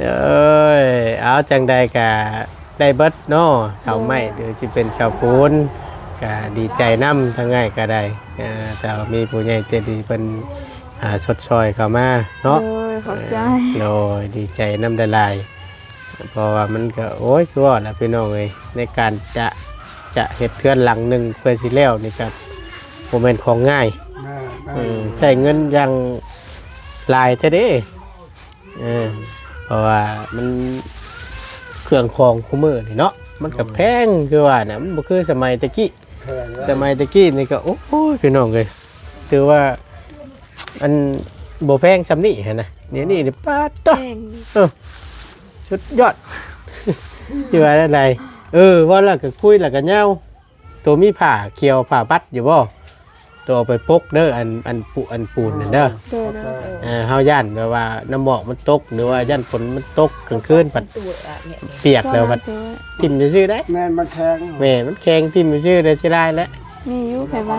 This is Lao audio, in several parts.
ໂອ້ຍ ເອົາ ຈັ່ງໃດກະໄດ້ເບິດເນາະ ເສົາໄມ້ ໂດຍ ຫຼືຊິເປັນເສົາປູນ ກະດີໃຈນຳ ທາງອ້າຍກະໄດ້ ອ່າ ແຕ່ວ່າມີຜູ້ໃຫຍ່ໃຈດີເພິ່ນ ອ່າ ຊົດຊ່ອຍເຂົ້າມາເນາະ ໂດຍ ຂອບໃຈ ເອີ ໂດຍ ດີໃຈນຳຫຼາຍໆ ເພາະວ່າມັນກະ ໂອ້ຍ ຄືວ່າລະພີ່ນ້ອງເອີຍ ໃນການຈະ ຈະເຮັດເຮືອນຫຼັງໜຶ່ງເພື່ອຊິແລ້ວນີ້ກະບໍ່ແມ່ນຂອງງ່າຍ ແມ່ນໆ ເອີ ໃຊ້ເງິນຢ່າງຫຼາຍແທ້ເດ້ ເອີ ເພາະວ່າມັນ ເຄື່ອງຂອງຄູ່ມື້ນີ້ເນາະ ມັນກະແພງ ຄືວ່ານະ ມັນບໍ່ຄືສະໄໝແຕ່ກີ້ ແພງຫຼາຍ ສະໄໝແຕ່ກີ້ນີ້ກະ ໂອ້ຍ ພີ່ນ້ອງເອີຍ ຖືວ່າ ອັນ ບໍ່ແພງສ່ຳນີ້ຫັ້ນນະ ດຽວນີ້ນີ້ ປາດໂທ້ ແພງ ເອີ ສຸດຍອດ ຊິວ່າແນວໃດ ເອີ ເວົ້າແລ້ວກະຄຸຍແລ້ວກະຍາວ ໂຕມີຜ້າຂຽວຜ້າບັດຢູ່ບໍ່? ໂຕເອົາໄປປົກເດີ ອັນ ອັນປູ ອັນປູນນັ້ນເດີ ໂດຍໆ ເອີ ເຮົາຢ້ານແບບວ່ານ້ຳໝອກມັນຕົກ ຫຼືວ່າຢ້ານຝົນມັນຕົກກາງຄືນພັດປຽກແລ້ວພັດຖິ້ມຊື່ໆໄດ໋ ແມ່ນມັນແຂງ ແມ່ນມັນແຂງ ຖິ້ມຊື່ໆໄດ໋ ເສຍດາຍແຫຼະ ມີຢູ່ໃຜວ່າ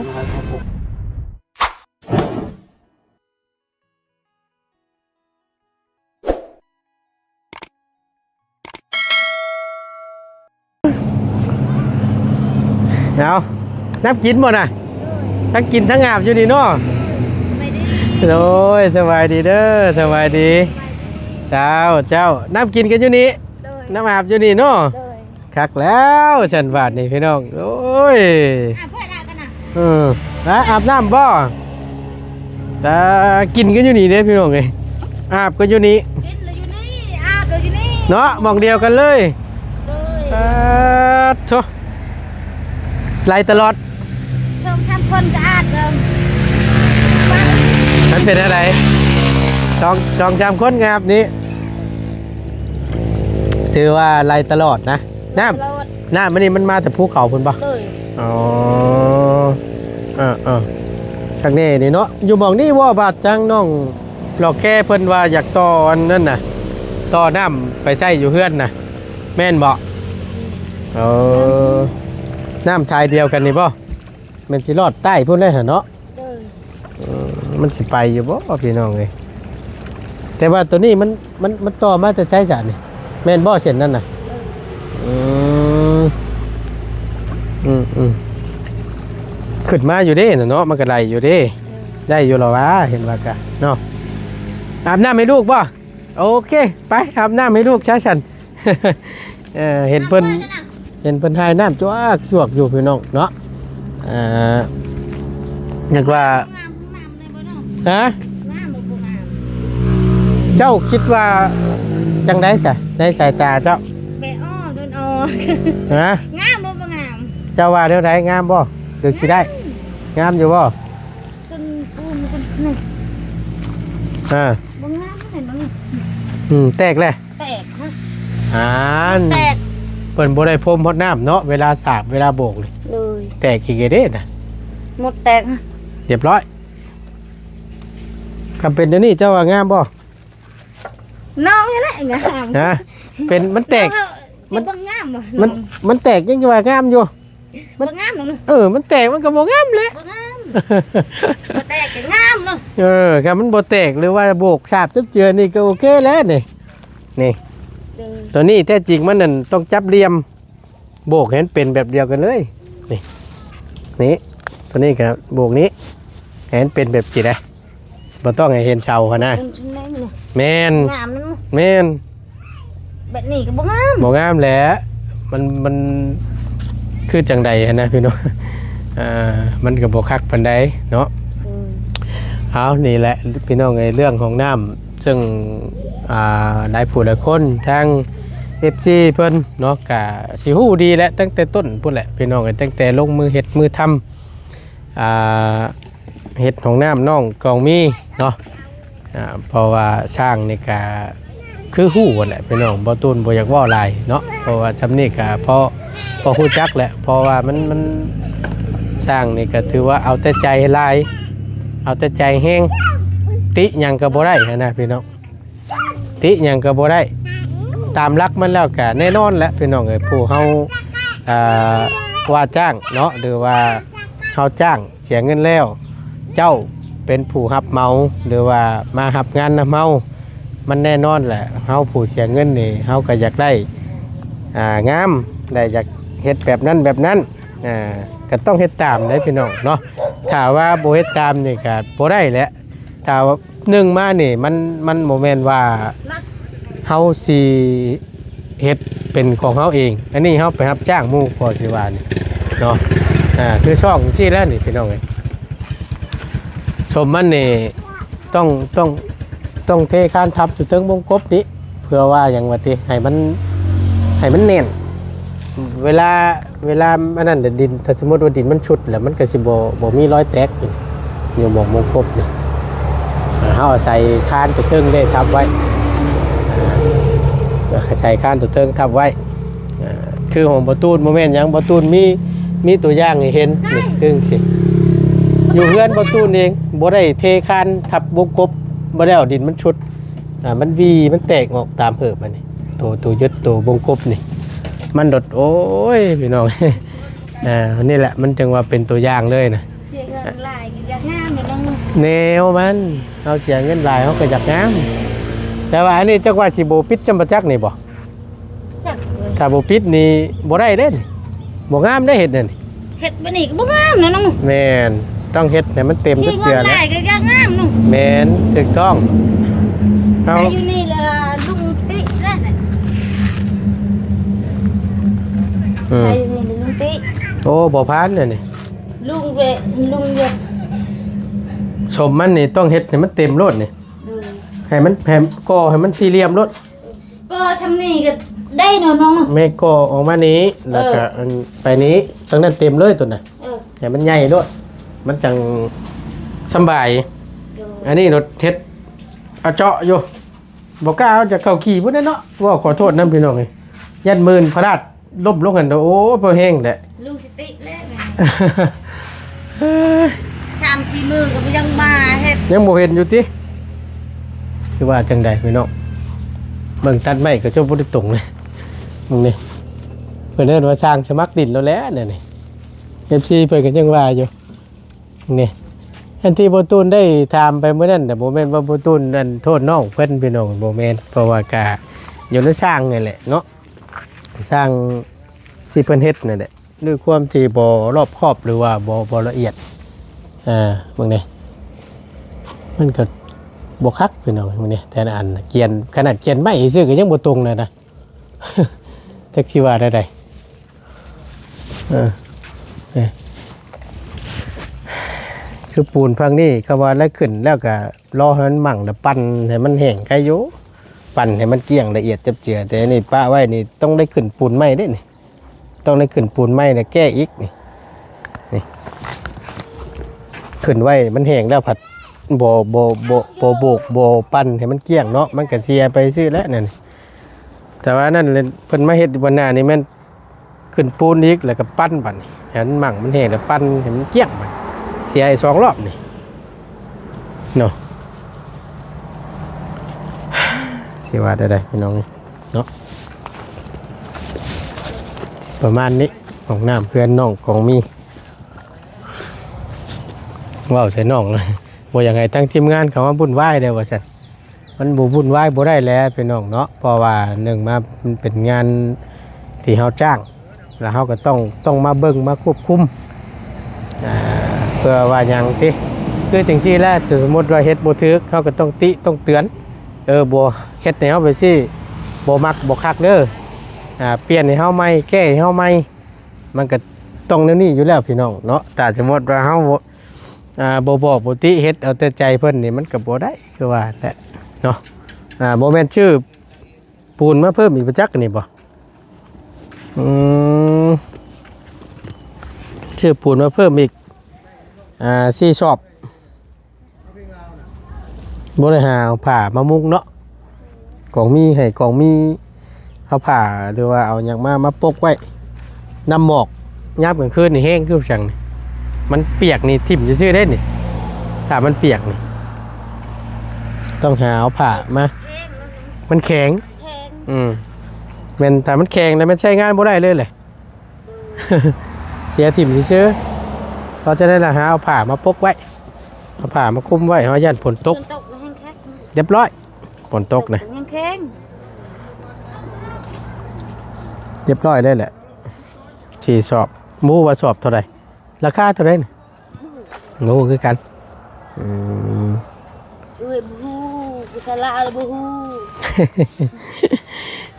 ເອົາ ນ້ຳກິນບໍ່ນະ? ທັງກິນທັງອາບຢູ່ນີ້ເນາະ? ໂດຍ ສະບາຍດີເດີ ສະບາຍດີ ເຈົ້າ ເຈົ້າ ນ້ຳກິນກະຢູ່ນີ້ ໂດຍ ນ້ຳອາບຢູ່ນີ້ເນາະ? ໂດຍ ຄັກແລ້ວຊັ້ນບາດນີ້ພີ່ນ້ອງ ໂອ້ຍ ອາບເພິ່ນອາບກັນນະ ເອີ ອາບນ້ຳບໍ່? ຕາ ກິນກະຢູ່ນີ້ເດ້ພີ່ນ້ອງເອີຍ ອາບກະຢູ່ນີ້ ກິນລະຢູ່ນີ້ ອາບລະຢູ່ນີ້ ເນາະ ໝ່ອງດຽວກັນເລີຍ ໂດຍ ປາດໂທ້ ໄຫຼຕະຫຼອດ ສອງສາມຄົນກະອາບແລ້ວ ມັນເປັນແນວໃດ? ສອງ ສອງສາມຄົນອາບນີ້ ຖືວ່າໄຫຼຕະຫຼອດນະ ນ້ຳ ນ້ຳອັນນີ້ມັນມາແຕ່ພູເຂົາພຸ້ນບໍ່? ໂດຍ ອໍ ເອີໆ ຄັກແນ່ນີ້ເນາະ ຢູ່ໝ່ອງນີ້ບໍ່? ບາດທາງນ້ອງຫຼອກແກເພິ່ນວ່າຢາກຕໍ່ອັນນັ້ນນະ ຕໍ່ນ້ຳໄປໃຊ້ຢູ່ເຮືອນນະ ແມ່ນບໍ່? ເອີ ນ້ຳສາຍດຽວກັນນີ້ບໍ່? ແມ່ນຊິລອດໃຕ້ພຸ້ນແຫຼະຫັ້ນເນາະ ໂດຍ ເອີ ມັນຊິໄປຢູ່ບໍ່ພີ່ນ້ອງເອີຍ ແຕ່ວ່າໂຕນີ້ມັນ ມັນ ມັນຕໍ່ມາແຕ່ໃສຊະນີ້ ແມ່ນບໍ່ເສັ້ນນັ້ນນະ? ເອີ ອືມ ອືມໆ ຂຶ້ນມາຢູ່ເດ້ນະເນາະ ມັນກະໄຫຼຢູ່ເດ້ ເອີ ໄດ້ຢູ່ລະຫວາ ເຫັນວ່າກະເນາະ ອາບນ້ຳໃຫ້ລູກບໍ່? ໂອເຄ ໄປອາບນ້ຳໃຫ້ລູກຊະຊັ້ນ ເອີ ເຫັນເພິ່ນ ເຫັນເພິ່ນຖ່າຍນ້ຳຈວກໆຢູ່ພີ່ນ້ອງເນາະ ເອີ ຍັກວ່າ ຮະ ເຈົ້າຄິດວ່າຈັ່ງໃດຊະ ໃນສາຍຕາເຈົ້າ? ແບອໍ ໂດນອໍ ຮະ ງາມບໍ່ ບໍ່ງາມ? ເຈົ້າວ່າແນວໃດ ງາມບໍ່ ຫຼືຊິໄດ້? ງາມຢູ່ບໍ່? ຕົ້ນປູນມັນນີ້ ອ່າ ບໍ່ງາມປານໃດເນາະ ອືມ ແຕກແຫຼະ ແຕກຮະ ອ່າ ແຕກ ເພິ່ນບໍ່ໄດ້ພົມຮອດນ້ຳເນາະ ເວລາສາບ ເວລາໂບກນີ້ ໂດຍ ແຕກອີກເດ້ນະ ໝົດແຕກຮະ ຮຽບຮ້ອຍ ຄັນເປັນແນວນີ້ເຈົ້າວ່າງາມບໍ່? ນ້ອງນີ້ແຫຼະງາມ ຮະ ເປັນ ມັນແຕກ ມັນ ມັນງາມບໍ່ ມັນ ມັນແຕກຍັງວ່າງາມຢູ່ ມັນ ບໍ່ງາມດອກ ເອີ ມັນແຕກມັນກະບໍ່ງາມແຫຼະ ບໍ່ງາມ ບໍ່ແຕກກະງາມເນາະ ເອີ ຄັນມັນບໍ່ແຕກ ຫຼືວ່າໂບກສາບຈັບເຈືອນີ້ກະໂອເຄແລ້ວນີ້ ນີ້ ໂຕນີ້ແທ້ຈິງມັນນັ້ນຕ້ອງຈັບຫຼ່ຽມ ໂບກໃຫ້ມັນເປັນແບບດຽວກັນເລີຍ ນີ້ ນີ້ ໂຕນີ້ກະໂບກນີ້ ໃຫ້ມັນເປັນແບບຊີ້ໄດ໋ ບໍ່ຕ້ອງໃຫ້ເຫັນເສົາຫັ້ນນະ ແມ່ນ ງາມນັ້ນ ແມ່ນ ແບບນີ້ກະບໍ່ງາມ ບໍ່ງາມແຫຼະ ມັນ ມັນຄືຈັ່ງໃດຫັ້ນນະພີ່ນ້ອງ ອ່າ ມັນກະບໍ່ຄັກປານໃດເນາະ ເອີ ເອົາ ນີ້ແຫຼະພີ່ນ້ອງເອີຍ ເລື່ອງຫ້ອງນ້ຳ ເຊິ່ງ ອ່າ ຫຼາຍຜູ້ຫຼາຍຄົນ ທາງ ເອັຟຊີ ເພິ່ນເນາະ ກະຊິຮູ້ດີແຫຼະ ຕັ້ງແຕ່ຕົ້ນພຸ້ນແຫຼະພີ່ນ້ອງເອີຍ ຕັ້ງແຕ່ລົງມືເຮັດມືທຳ ອ່າ ເຮັດຫ້ອງນ້ຳນ້ອງກອງມີເນາະ ອ່າ ເພາະວ່າຊ່າງນີ້ກະຄືຮູ້ຫັ້ນແຫຼະພີ່ນ້ອງ ບໍ່ຕູນບໍ່ຢາກເວົ້າຫຼາຍເນາະ ເພາະວ່າຊ່ຳນີ້ກະພໍ ພໍຮູ້ຈັກແຫຼະ ເພາະວ່າມັນ ມັນ ຊ່າງນີ້ກະຖືວ່າເອົາແຕ່ໃຈຫຼາຍ ເອົາແຕ່ໃຈແຮງ ຕິຫຍັງກະບໍ່ໄດ້ຫັ້ນນະພີ່ນ້ອງ ຕິຫຍັງກະບໍ່ໄດ້ ຕາມຫຼັກມັນແລ້ວກະແນ່ນອນແຫຼະພີ່ນ້ອງເອີຍ ຜູ້ເຮົາ ອ່າ ວ່າຈ້າງເນາະ ຫຼືວ່າເຮົາຈ້າງເສຍເງິນແລ້ວ ເຈົ້າເປັນຜູ້ຮັບເໝົາ ຫຼືວ່າມາຮັບງານນຳເຮົາ ມັນແນ່ນອນແຫຼະ ເຮົາຜູ້ເສຍເງິນນີ້ ເຮົາກໍຢາກໄດ້ ອ່າ ງາມ ແລະ ຢາກເຮັດແບບນັ້ນແບບນັ້ນ ອ່າ ກໍຕ້ອງເຮັດຕາມເດ້ພີ່ນ້ອງເນາະ. ຖ້າວ່າບໍ່ເຮັດຕາມນີ້ກໍບໍ່ໄດ້ແຫຼະ. ຖ້າວ່າໜຶ່ງມານີ້ ມັນ ມັນບໍ່ແມ່ນວ່າເຮົາຊິເຮັດເປັນຂອງເຮົາເອງ, ອັນນີ້ເຮົາໄປຮັບຈ້າງໝູ່ ກໍຊິວ່ານີ້ເນາະ. ອ່າ ຄືຊ່ອງຈັ່ງຊີ້ແຫຼະນີ້ພີ່ນ້ອງເອີຍ. ສົມມັນນີ້ຕ້ອງ ຕ້ອງ ຕ້ອງເທຄານທັບຢູ່ເທິງວົງກົບນີ້ ເພື່ອວ່າຫຍັງວ່າຕິ ໃຫ້ມັນ ໃຫ້ມັນແໜ້ນ. ເວລາ ເວລາອັນນັ້ນ ດິນ ຖ້າສົມມຸດວ່າດິນມັນຊຸດແລ້ວ ມັນກໍຊິບໍ່ ບໍ່ມີລອຍແຕກຢູ່ໝ່ອງວົງກົບນີ້. ເຮົາອາໄສຄານຕົວເທິງເດ້ທັບໄວ້ ອາ ອາໄສຄານຕົວເທິງທັບໄວ້. ອ່າ ຄືຂອງບ່າວຕູນບໍ່ແມ່ນຫຍັງ, ບ່າວຕູນມີ ມີຕົວຢ່າງໃຫ້ເຫັນນີ້ ຄືຈັ່ງຊີ້. ຢູ່ເຮືອນບ່າວຕູນເອງ ບໍ່ໄດ້ເທຄານທັບວົງກົບ ບໍ່ໄດ້ເອົາດິນມັນຊຸດ ອ່າ ມັນຫວີ ມັນແຕກອອກຕາມເຫີບອັນນີ້ ໂຕ ໂຕຍຶດ ໂຕວົງກົບນີ້ ມັນໂດດ ໂອ້ຍ ພີ່ນ້ອງ ອ່າ ນີ້ແຫຼະ ມັນຈຶ່ງວ່າເປັນຕົວຢ່າງເລີຍນະ. ເສຍເງິນຫຼາຍກໍຢາກງາມແຫຼະເນາະ. ແນວມັນ ເຮົາເສຍເງິນຫຼາຍ ເຮົາກໍຢາກງາມ. ແຕ່ວ່າອັນນີ້ຈັກວ່າຊິບໍ່ປິດຈຳປາຈັກນີ້ບໍ່? ຈັກເລີຍ ຖ້າບໍ່ປິດນີ້ບໍ່ໄດ້ເດ້ ບໍ່ງາມເດ້ເຮັດນັ້ນ. ເຮັດບາດນີ້ກໍບໍ່ງາມແລ້ວເນາະ. ແມ່ນ ຕ້ອງເຮັດໃຫ້ມັນເຕັມ ເສຍເງິນຫຼາຍກໍຢາກງາມເນາະ. ແມ່ນ ຖືກຕ້ອງ. ເຮົາ ໃສ່ຢູ່ນີ້ລະລຸງຕິແລ້ວນະ. ອືມ ໃສ່ຢູ່ນີ້ລຸງຕິ. ໂອ້ ບໍ່ຜ່ານນະນີ້ ລຸງເວ ລຸງເວ. ສົມມັນນີ້ຕ້ອງເຮັດໃຫ້ມັນເຕັມໂລດນີ້ ໂດຍ ໃຫ້ມັນ ໃຫ້ກໍ່ໃຫ້ມັນສີ່ຫຼ່ຽມໂລດ. ກໍຊ່ຳນີ້ກໍໄດ້ເນາະນ້ອງເນາະ. ແມ່ກໍອອກມານີ້ ເອີ ແລ້ວກໍອັນໄປນີ້ ທັງນັ້ນເຕັມເລີຍຕົວນະ. ເອີ ໃຫ້ມັນໃຫຍ່ໂລດ ມັນຈັ່ງສຳບາຍ. ໂດຍ ອັນນີ້ລົດເຮັດອາເຈາະຢູ່ ບໍ່ກ້າເອົາຈາກເຂົ້າຂີ່ພຸ້ນແຫຼະເນາະ. ເວົ້າຂໍໂທດນຳພີ່ນ້ອງເອີຍ ຢ້ານມື່ນພະລາດ ລົ້ມລົງຫັ້ນ ໂອ້ ພໍແຮງແຫຼະ ລຸງຊິຕິແລ້ວແມ່. ສາມສີ່ມື້ກໍຍັງມາເຮັດ ຍັງບໍ່ເຫັນຢູ່ຕິ ຄືວ່າຈັ່ງໃດພີ່ນ້ອງ. ເບິ່ງຕັດໄມ້ກໍຈົນບໍ່ໄດ້ຕົງເລີຍ ເບິ່ງນີ້ ເພິ່ນເອີ້ນວ່າຊ່າງສະໝັກດິນໂລດແຫຼະແນວນີ້. ເອັຟຊີ ເພິ່ນກໍຍັງວ່າຢູ່ ນີ້ ອັນທີ່ບໍ່ຕູນໄດ້ຖາມໄປມື້ນັ້ນນະ ບໍ່ແມ່ນວ່າບໍ່ຕູນອັນໂທດນ້ອງເພິ່ນພີ່ນ້ອງ ບໍ່ແມ່ນ ເພາະວ່າກະຢູ່ໃນຊ່າງນີ້ແຫຼະເນາະ ຊ່າງທີ່ເພິ່ນເຮັດນັ້ນແຫຼະ ດ້ວຍຄວາມທີ່ບໍ່ລອບຄອບ ຫຼືວ່າບໍ່ ບໍ່ລະອຽດ ອ່າ ເບິ່ງນີ້ ມັນກໍບໍ່ຄັກພີ່ນ້ອງ. ເບິ່ງນີ້ ແຕ່ລະອັນ ກຽນ ຂະໜາດກຽນໄມ້ຊື່ກໍຍັງບໍ່ຕົງເລີຍນະ ຈັກຊິວ່າແນວໃດ. ເອີ ເອີ ຄືປູນພັງນີ້ ຄຳວ່າໄດ້ຂຶ້ນແລ້ວກະລໍໃຫ້ມັນໝັ່ງ ແລ້ວປັ່ນໃຫ້ມັນແຫ້ງໄຄຢູ່ ປັ່ນໃຫ້ມັນກ້ຽງລະອຽດຈັບເຈືອ. ແຕ່ນີ້ປະໄວ້ນີ້ຕ້ອງໄດ້ຂຶ້ນປູນໃໝ່ເດ້ນີ້ ຕ້ອງໄດ້ຂຶ້ນປູນໃໝ່ແລ້ວແກ້ອີກນີ້ ນີ້ ຂຶ້ນໄວ້ມັນແຫ້ງແລ້ວພັດບໍ່ ບໍ່ ບໍ່ ບໍ່ໂບກ ບໍ່ປັ່ນໃຫ້ມັນກ້ຽງເນາະ ມັນກະເສຍໄປຊື່ແຫຼະນັ້ນ. ແຕ່ວ່ານັ້ນເພິ່ນມາເຮັດຢູ່ບັນໜ້ານີ້ແມ່ນ ຂຶ້ນປູນອີກ ແລ້ວກໍປັ່ນບັດນີ້ ໃຫ້ມັນໝັ່ງມັນແຫ້ງ ແລ້ວປັ່ນໃຫ້ມັນກ້ຽງບັດ ເສຍໃຫ້ສອງລອບນີ້ເນາະ. ຊິວ່າແນວໃດພີ່ນ້ອງເນາະ ປະມານນີ້ ຫ້ອງນ້ຳເພື່ອນນ້ອງກອງມີ. ເວົ້າໃສ່ນ້ອງ ບໍ່ຢາກໃຫ້ທາງທີມງານເຂົ້າມາວຸ່ນວາຍເດ້ວ່າຊັ້ນ. ມັນບໍ່ວຸ່ນວາຍບໍ່ໄດ້ແຫຼະພີ່ນ້ອງເນາະ ເພາະວ່າໜຶ່ງມາມັນເປັນງານທີ່ເຮົາຈ້າງ ແລ້ວເຮົາກໍຕ້ອງ ຕ້ອງມາເບິ່ງມາຄວບຄຸມ ອ່າ ເພື່ອວ່າຫຍັງຕິ ຄືຈັ່ງຊີ້ແຫຼະ. ສົມມຸດວ່າເຮັດບໍ່ຖືກ ເຮົາກໍຕ້ອງຕິຕ້ອງເຕືອນ ເອີ ບໍ່ເຮັດໃຫ້ເຮົາແບບຊີ້ ບໍ່ມັກບໍ່ຄັກເດີ ອ່າ ປ່ຽນໃຫ້ເຮົາໃໝ່ ແກ້ໃຫ້ເຮົາໃໝ່. ມັນກໍຕ້ອງແນວນີ້ຢູ່ແລ້ວພີ່ນ້ອງເນາະ. ຖ້າສົມມຸດວ່າເຮົາ ອ່າ ບໍ່ບອກບໍ່ຕິ ເຮັດເອົາແຕ່ໃຈເພິ່ນນີ້ ມັນກໍບໍ່ໄດ້ ຄືວ່າແຫຼະເນາະ. ອ່າ ບໍ່ແມ່ນຊື້ປູນມາເພີ່ມອີກບໍ່ຈັກນີ້ບໍ່? ອືມ ຊື້ປູນມາເພີ່ມອີກ ອ່າ ສີ່ຊອບ. ບໍ່ໄດ້ຫາເອົາຜ້າມາມຸງເນາະ ກອງມີໃຫ້ກອງມີ ເອົາຜ້າ ຫຼືວ່າເອົາຫຍັງມາ ມາປົກໄວ້ ນ້ຳໝອກຍາມກາງຄືນນີ້ແຮງຄືຫຍັງນີ້ ມັນປຽກນີ້ຖິ້ມຊື່ໆເດ້ນີ້ ຖ້າມັນປຽກນີ້ ຕ້ອງຫາເອົາຜ້າມາ ມັນແຂງ ອືມ ແມ່ນ ຖ້າມັນແຂງແລ້ວແມ່ນໃຊ້ງານບໍ່ໄດ້ເລີຍແຫຼະ. ເສຍຖິ້ມຊື່ໆ ເພາະສະນັ້ນລະຫາເອົາຜ້າມາປົກໄວ້ ເອົາຜ້າມາຄຸມໄວ້ ເຮົາຢ້ານຝົນຕົກ ຝົນຕົກແຮງຄັກ ຮຽບຮ້ອຍ ຝົນຕົກນະ ຍັງແຂງ ຮຽບຮ້ອຍໄດ້ແຫຼະ ສີ່ສອບ ບໍ່ຮູ້ວ່າສອບເທົ່າໃດ ລາຄາເທົ່າໃດນະ? ບໍ່ຮູ້ຄືກັນ ອືມ ເອີຍ ບໍ່ຮູ້ ພາສາລາວບໍ່ຮູ້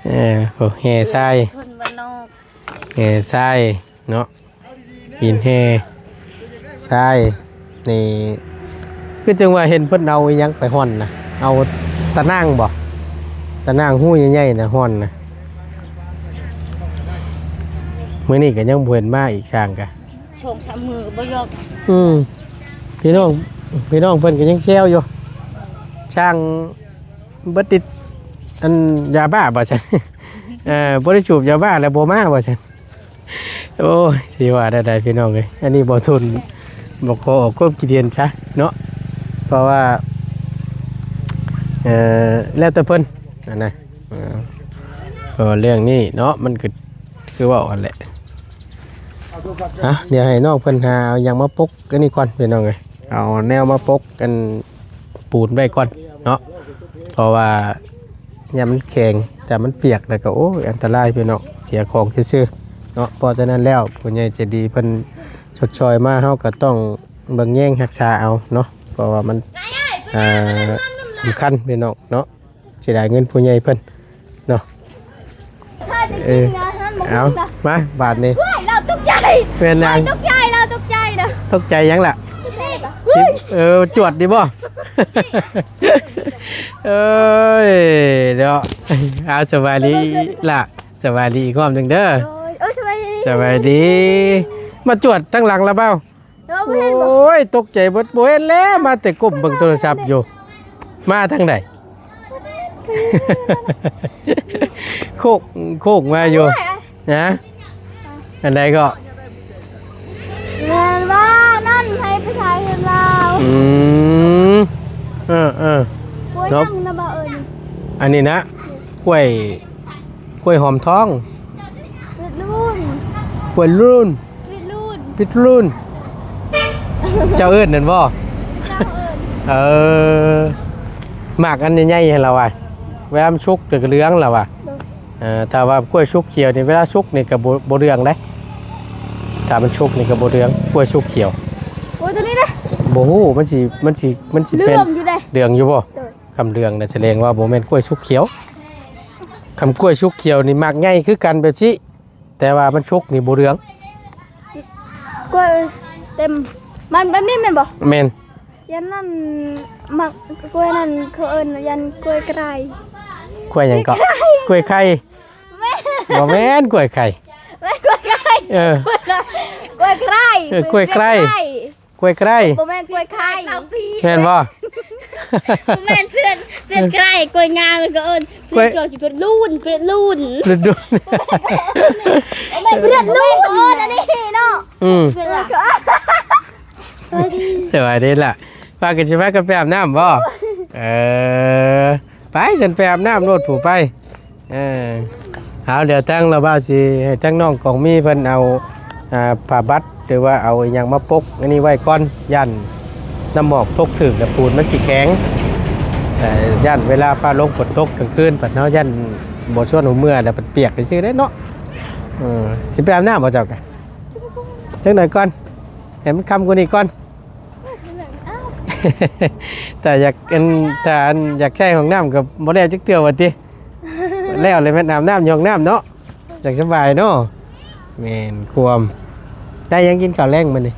ເອີ ໂອ້ ແຮ່ຊາຍ ຄົນບ້ານນອກ ແຮ່ຊາຍເນາະ ຫີນແຮ່ຊາຍນີ້ ຄືຈັ່ງວ່າເຫັນເພິ່ນເອົາອີ່ຫຍັງໄປຮ່ອນນະ ເອົາຕາໜ່າງບໍ ຕາໜ່າງຮູໃຫຍ່ໆນະຮ່ອນນະ ມື້ນີ້ກໍຍັງບໍ່ເຫັນມາອີກ ຊ່າງກະ ສອງສາມມື້ກໍບໍ່ຢອກ ອືມ ພີ່ນ້ອງ ພີ່ນ້ອງເພິ່ນກໍຍັງແຊວຢູ່ ຊ່າງບໍ່ຕິດອັນຢາບ້າວ່າຊັ້ນ ເອີ ບໍ່ໄດ້ສູບຢາບ້າແລ້ວບໍ່ມາວ່າຊັ້ນ ໂອ້ຍ ຊິວ່າແນວໃດພີ່ນ້ອງເອີຍ ອັນນີ້ບໍ່ທົນ ບໍ່ຂໍອອກຄວາມຄິດເຫັນຊະເນາະ ເພາະວ່າ ເອີ ແລ້ວແຕ່ເພິ່ນຫັ້ນນະ ເອີ ເພາະວ່າເລື່ອງນີ້ເນາະ ມັນກໍຄືເວົ້າຫັ້ນແຫຼະ ອ່ະ ດຽວໃຫ້ນ້ອງເພິ່ນຫາເອົາຫຍັງມາປົກອັນນີ້ກ່ອນພີ່ນ້ອງເອີຍ ເອົາແນວມາປົກອັນ ປູນໄວ້ກ່ອນເນາະ ເພາະວ່າຍາມມັນແຂງ ຖ້າມັນປຽກແລ້ວກໍ ໂອ້ຍ ອັນຕະລາຍພີ່ນ້ອງ ເສຍຂອງຊື່ໆເນາະ ເພາະສະນັ້ນແລ້ວ ຜູ້ໃຫຍ່ໃຈດີເພິ່ນຊົດຊ່ອຍມາ ເຮົາກໍຕ້ອງເບິ່ງແຍງຮັກສາເອົາເນາະ ເພາະວ່າມັນ ອ່າ ສຳຄັນພີ່ນ້ອງເນາະ ເສຍດາຍເງິນຜູ້ໃຫຍ່ເພິ່ນເນາະ ເອີ ເອົາ ມາບາດນີ້ ເຮີ້ຍ ລາວຕົກໃຈ ແມ່ນຫຍັງ? ຕົກໃຈ ລາວຕົກໃຈນະ ຕົກໃຈຫຍັງລະ? ເອີ ຈວດດີບໍ່? ເອີຍ ເນາະ ເອົາ ສະບາຍດີລະ ສະບາຍດີອີກຮອບໜຶ່ງເດີ ໂດຍ ເອີ ສະບາຍດີ ສະບາຍດີ ມາຈວດທາງຫຼັງລະເບົາ ເອີ ບໍ່ເຫັນບໍ່? ໂອ້ຍ ຕົກໃຈເບິດ ບໍ່ເຫັນແລ້ວ ມາແຕ່ກົ້ມເບິ່ງໂທລະສັບຢູ່ ມາທາງໃດ? ໂຄກ ໂຄກມາຢູ່ ໂອ້ຍ ນະ ອັນໃດກໍ ແມ່ນວ່ານັ້ນ ໃຫ້ໄປຖ່າຍເຮືອນລາວ ອືມ ເອີໆ ກ້ວຍຫຍັງນະ ເບົາເອີຍ ອັນນີ້ນະ ກ້ວຍ ກ້ວຍຫອມທອງ ພິດລູນ ກ້ວຍລູນ ພິດລູນ ພິດລູນ ເຈົ້າເອີ້ນນັ້ນບໍ່? ເຈົ້າເອີ້ນ ເອີ ໝາກອັນໃຫຍ່ໆຫັ້ນລະວ່າ ເວລາມັນສຸກ ມັນກໍເຫຼືອງລະວ່າ ໂດຍ ເອີ ຖ້າວ່າກ້ວຍສຸກຂຽວນີ້ ເວລາສຸກນີ້ກໍບໍ່ ບໍ່ເຫຼືອງເດ້ ຖ້າມັນສຸກນີ້ກໍບໍ່ເຫຼືອງ ກ້ວຍສຸກຂຽວ ໂອ້ຍ ຕົວນີ້ເດ້ ບໍ່ຮູ້ ມັນຊິ ມັນຊິ ມັນຊິເປັນ ເຫຼືອງຢູ່ເດ້ ເຫຼືອງຢູ່ບໍ່? ໂດຍ ຄຳເຫຼືອງນະ ສະແດງວ່າບໍ່ແມ່ນກ້ວຍສຸກຂຽວ ຄຳກ້ວຍສຸກຂຽວນີ້ໝາກໃຫຍ່ຄືກັນແບບຊີ້ ແຕ່ວ່າມັນສຸກນີ້ບໍ່ເຫຼືອງ ກ້ວຍເຕັມ ມັນແບບນີ້ແມ່ນບໍ່? ແມ່ນ ຢ່າງນັ້ນ ໝາກກ້ວຍນັ້ນເຂົາເອີ້ນວ່າຢ່າງກ້ວຍໄຄ ກ້ວຍຫຍັງເກາະ? ກ້ວຍໄຄ ກ້ວຍໄຄ ແມ່ນ ບໍ່ແມ່ນກ້ວຍໄຄ ແມ່ນກ້ວຍໄຄ ເອີ ກ້ວຍໄຄ ເອີ ກ້ວຍໄຄ ກ້ວຍໄຄ ກ້ວຍໄຄ ບໍ່ແມ່ນກ້ວຍໄຄ ແມ່ນບໍ່? ບໍ່ແມ່ນເພື່ອນ ເພື່ອນໄຄ ກ້ວຍງາມມັນກໍເອີ້ນ ກ້ວຍ ເພື່ອນເຂົາຊິເປັນລູນ ເປັນລູນ ເປັນລູນ ບໍ່ແມ່ນເພື່ອນລູນ ເອີ້ນອັນນີ້ເນາະ ອືມ ເພື່ອນ ສະບາຍດີ ສະບາຍດີລະ ພາກັນ ຊິພາກັນໄປອາບນ້ຳບໍ່? ເອີ ໄປ ຊັ້ນໄປອາບນ້ຳໂລດ ຜູ້ໄປ ເອີ ເອົາ ດຽວທາງລາວບ່າວຊິໃຫ້ທາງນ້ອງກອງມີເພິ່ນເອົາ ອ່າ ຜ້າບັດ ຫຼືວ່າເອົາອີ່ຫຍັງມາປົກອັນນີ້ໄວ້ກ່ອນ ຢ້ານນ້ຳໝອກຕົກຖືກແລ້ວປູນມັນຊິແຂງ ແຕ່ຢ້ານເວລາຟ້າລົງຝົນຕົກກາງຄືນ ບັດເຮົາຢ້ານບໍ່ຊວນຫົວເມືອແລ້ວມັນປຽກຊື່ໆເດ້ເນາະ ເອີ ຊິໄປອາບນ້ຳບໍ່ເຈົ້າກະ? ຈັກໜ້ອຍກ່ອນ ໃຫ້ມັນຄ່ຳກວ່ານີ້ກ່ອນ ຖ້າຢາກ ອັນ ຖ້າ ອັນ ຢາກໃຊ້ຫ້ອງນ້ຳກໍບໍ່ແລ້ວຈັກເທື່ອວ່າຕິ ແລ້ວເລີຍແມ່ນອາບນ້ຳຢູ່ຫ້ອງນ້ຳເນາະ ຈັ່ງສະບາຍເນາະ ແມ່ນຄວາມ ໄດ້ຫຍັງກິນເຂົ້າແລງມື້ນີ້?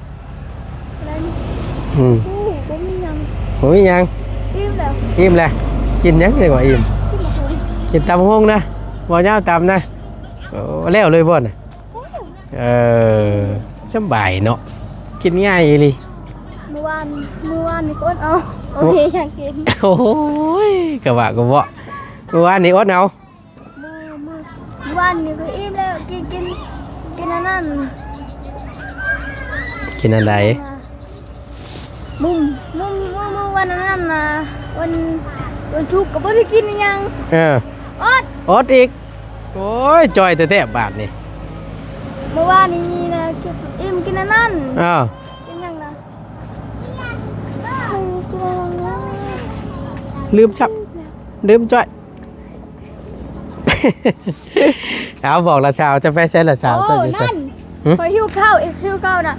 ອືມ ໂອ້ ບໍ່ມີຫຍັງ ບໍ່ມີຫຍັງ ອີ່ມແລ້ວ ອີ່ມແລ້ວ ກິນຫຍັງຈັ່ງວ່າອີ່ມ? ກິນຕຳບັກຫຸ່ງ ກິນຕຳບັກຫຸ່ງນະ ບໍ່ຍາວຕຳນະ ໂອ້ ແລ້ວເລີຍບໍ່ນະ? ເອີ ສະບາຍເນາະ ກິນງ່າຍອີ່ຫຼີ ມື້ວານ ມື້ວານນີ້ກໍອົດເອົາ ໂອ້ ບໍ່ມີຫຍັງກິນ ໂອ້ຍ ກະວ່າກໍເວາະ ມື້ວານນີ້ອົດເອົາ ມື້ ມື້ ມື້ວານນີ້ກໍອີ່ມແລ້ວ ກິນ ກິນ ກິນອັນນັ້ນ ກິນອັນໃດ? ມື້ ມື້ ມື້ ມື້ວັນອັນນັ້ນນະ ວັນ ວັນສຸກກໍບໍ່ໄດ້ກິນອີ່ຫຍັງ ເອີ ອົດ ອົດອີກ ໂອ້ຍ ຈ່ອຍແທ້ໆບາດນີ້ ມື້ວານນີ້ນະ ອີ່ມກິນອັນນັ້ນ ເອີ ກິນຫຍັງນະ? ລືມຊັບ ດື່ມຈ້ອຍ. ເອົາ ບອກລະສາວ ຈະໄປໃສລະສາວ ໂອ້ ເຈົ້າຢູ່ໃສ? ນັ້ນ ຫຶ? ຂ້ອຍຫິວເຂົ້າອີກ ຫິວເຂົ້ານະ